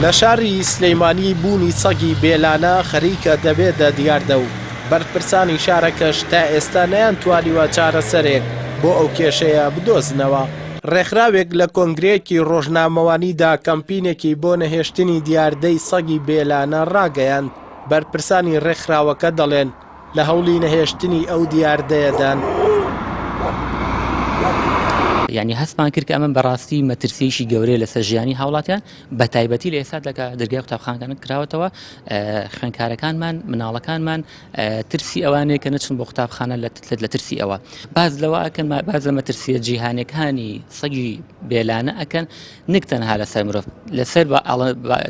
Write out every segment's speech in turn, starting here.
لە شاری سلیمانی بوونی سەگی بێلانە خەریکە دەبێتە دیاردە و بەرپرسانی شارەکەش تا ئێستا نەیانتوانیوە چارەسەرێک بۆ ئەو کێشەیە بدۆزنەوە. ڕێکخراوێک لە کۆنگرەیەکی ڕۆژنامەوانیدا کەمپینێکی بۆ نەهێشتنی دیاردەی سەگی بێلانە ڕاگەیاند، بەرپرسانی ڕێکخراوەکە دەڵێن، لە هەوڵی نەهێشتنی ئەو دیاردەیەدان. یانی هەستمان کرد کە ئەمە بەڕاستی مەترسیەکی گەورەیە لەسەر ژیانی هاوڵاتیان بە تایبەتی لە ئێستادا کە دەرگای قوتابخانەکان کراوەتەوە خوێندکارەکانمان مناڵەکانمان ترسی ئەوانەیە کە نەچن بۆ قوتابخانە لە ترسی ئەوە باز لەوە ئەکەن باز لە مەترسیە جیهانەکانی سەگی بێلانە ئەکەن نک تەنها لەسەر مرۆڤ لەسەر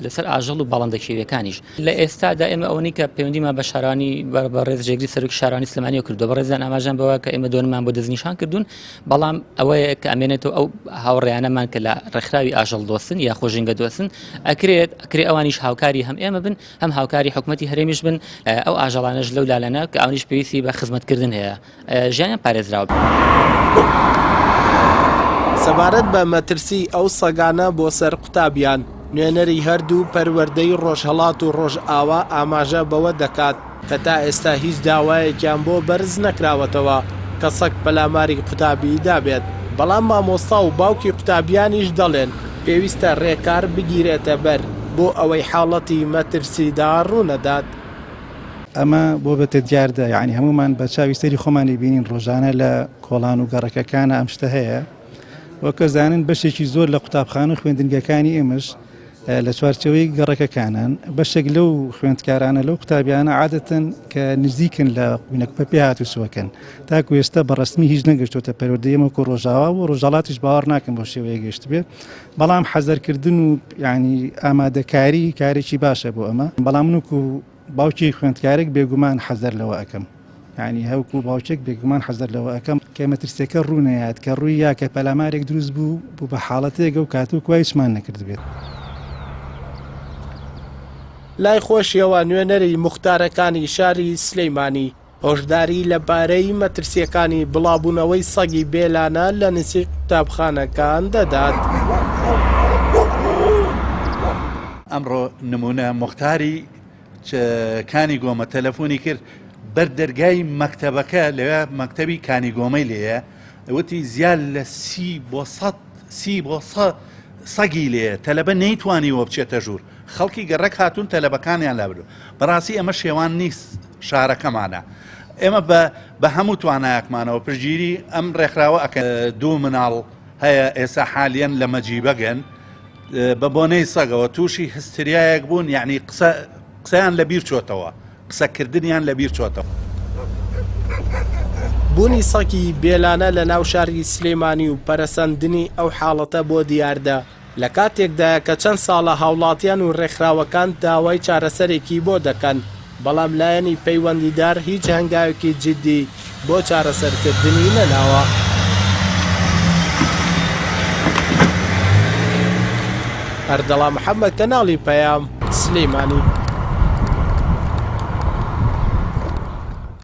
لەسەر ئاژەڵ و باڵندە کێویەکانیش لە ئێستادا ئێمە ئەوەنی کە پەیوەندیمان بە شارانی بەڕێز جێگری سەرۆکی شارانی سلێمانیەوە کردووە بەڕێزیان ئاماژەن بەوە کە ئێمە دۆنمان بۆ دەستنیشان کردوون بەڵام ئەوەیە کە ئەمێنێتەوە ئەو هاوڕێیانەمان کە لە ڕێکخراوی ئاژەڵ دۆستن یاخۆ ژینگە دۆستن ئەکرێت ئەکرێ ئەوانیش هاوکاری هەم ئێمە بن هەم هاوکاری حکومەتی هەرێمیش بن ئەو ئاژەڵانەش لەو لالەنە کە ئەوانیش پێویستی بە خزمەتکردن هەیە ژیانیان پارێزراو بێت. سەبارەت بە مەترسیی ئەو سەگانە بۆ سەر قوتابیان، نوێنەری هەردوو پەروەردەی ڕۆژهەڵات و ڕۆژئاوا ئاماژە بەوە دەکات کە تا ئێستا هیچ داوایەکیان بۆ بەرز نەکراوەتەوە کە سەگ پەلاماری قوتابی دابێت، بەڵام مامۆستا و باوکی قوتابیانیش دەڵێن پێویستە ڕێکار بگیرێتە بەر بۆ ئەوەی حاڵەتی مەترسیدار ڕوونەدات. ئەمە بۆ بێتە دیاردە یعنی هەمومان بە چاوی سەری خۆمانی بینین ڕۆژانە لە کۆڵان و گەڕەکەکانە ئەم شتە هەیە وەکە زانن بەشێکی زۆر لە قوتابخانە و خوێندنگەکانی ئێمەش لە چوارچەوەی گەڕەکەکانن بەشێک لەو خوێندکارانە لەو قوتابیانە عادەتەن کە نزیکن لە قوینەک بە پێ هاتوچۆکەن تاکو ئێستا بە ڕەسمی هیچ نەگەشتۆتە پەروەردەی ئێمە وەکو ڕۆژاوا و ڕۆژهەڵاتیش باوەڕ ناکەم بەو شێوەیە گەشتبێ بەڵام حەزەرکردن و یعنی ئامادەکاری کارێکی باشە بۆ ئەمە بەڵام من وەکو باوکی خوێندکارێک بێگومان حەزەر لەوە ئەکەم یعنی هەوکو باوکێک بێگومان حەزەر لەوە ئەکەم کە مەترسیەکە ڕوونەیات کە ڕووی یا کە پەلامارێک دروست بوو بوو بە حاڵەتێک ئەو کات و کوای هیچمان نەکردبێت. لای خۆشیەوە نوێنەری موختارەکانی شاری سلیمانی هۆشداری لە بارەی مەترسییەکانی بڵاوبوونەوەی سەگی بێلانە لە نزیک قوتابخانەکان دەدات. ئەمڕۆ نمونە موختاری کانی گۆمە تەلەفۆنی کرد بەر دەرگای مەکتەبەکە لەوێ مەکتەبی کانی گۆمەی لێیە وتی زیاد لە سی بۆ سەد سی بۆ سە سەگی لێیە تەلەبە نەیتوانیوە بچێتە ژوور خەڵکی گەڕەک هاتوون تەلەبەکانیان لابردووە بەڕاستی ئەمە شێوان نیست شارەکەمانە ئێمە بە بە هەموو توانایەکمانەوە پشتگیری ئەم ڕێکخراوە ئەکەن دوو مناڵ هەیە ئێستا حالیەن لە مەجیبەگەن بە بۆنەی سەگەوە تووشی هستریایەک بوون یعنی قسە قسەیان لە بیر چۆتەوە قسەکردنیان لە بیر چۆتەوە. بوونی سەگی بێلانە لە ناو شاری سلێمانی و پەرەسەندنی ئەو حاڵەتە بۆ دیاردە لە کاتێکدایە کە چەند ساڵە هاوڵاتیان و رێکخراوەکان داوای چارەسەرێکی بۆ دەکەن، بەڵام لایەنی پەیوەندیدار هیچ هەنگاوێکی جیدی بۆ چارەسەرکردنی نەناوە. ئەردەڵان محەمەد، کەناڵی پەیام، سلیمانی.